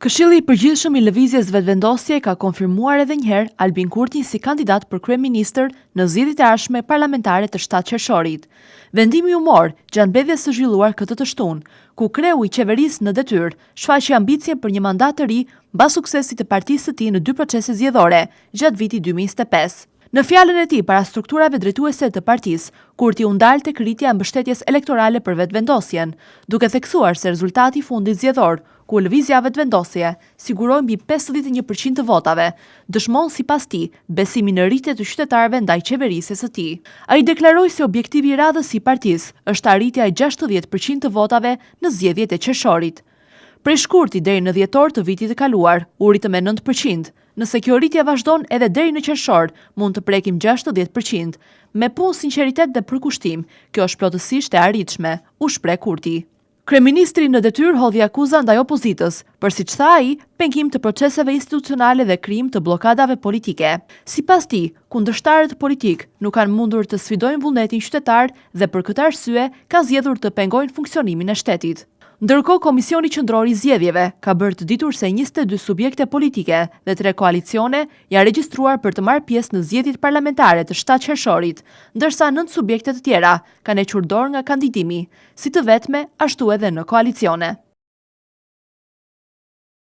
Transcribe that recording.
Këshilli i Përgjithshëm i Lëvizjes Vetëvendosje ka konfirmuar edhe një herë Albin Kurtin si kandidat për kryeministër në zgjedhjet e ardhshme parlamentare të 7 qershorit. Vendimi u mor gjatë mbledhjes së zhvilluar këtë të shtunë, ku kreu i qeverisë në detyrë shfaqi ambicien për një mandat të ri mbas suksesit të partisë së tij në dy procese zgjedhore gjatë vitit 2025. Në fjalën e tij para strukturave drejtuese të partisë, Kurti u ndal tek rritja e mbështetjes elektorale për Vetëvendosjen, duke theksuar se rezultati i fundit zgjedhor, ku Lëvizja Vetëvendosje siguroi mbi 51% të votave, dëshmon sipas tij besimin në rritje të qytetarëve ndaj qeverisjes së tij. Ai deklaroi se objektivi i radhës i partisë është arritja e 60% të votave në zgjedhjet e qershorit. Prej shkurtit deri në dhjetor të vitit të kaluar, u rritëm me 9%. Nëse kjo rritje vazhdon edhe deri në qershor, mund të prekim 60%. Me punë, sinqeritet dhe përkushtim, kjo është plotësisht e arritshme, u shpreh Kurti. Kryeministri në detyrë hodhi akuza ndaj opozitës, për siç tha ai, pengim të proceseve institucionale dhe krijim të bllokadave politike. Sipas tij, kundërshtarët politikë nuk kanë mundur të sfidojnë vullnetin qytetar dhe për këtë arsye kanë zgjedhur të pengojnë funksionimin e shtetit. Ndërkohë, Komisioni Qendror i Zgjedhjeve ka bërë të ditur se 22 subjekte politike dhe 3 koalicione janë regjistruar për të marrë pjesë në zgjedhjet parlamentare të 7 qershorit, ndërsa 9 subjekte të tjera kanë hequr dorë nga kandidimi, si të vetme ashtu edhe në koalicione.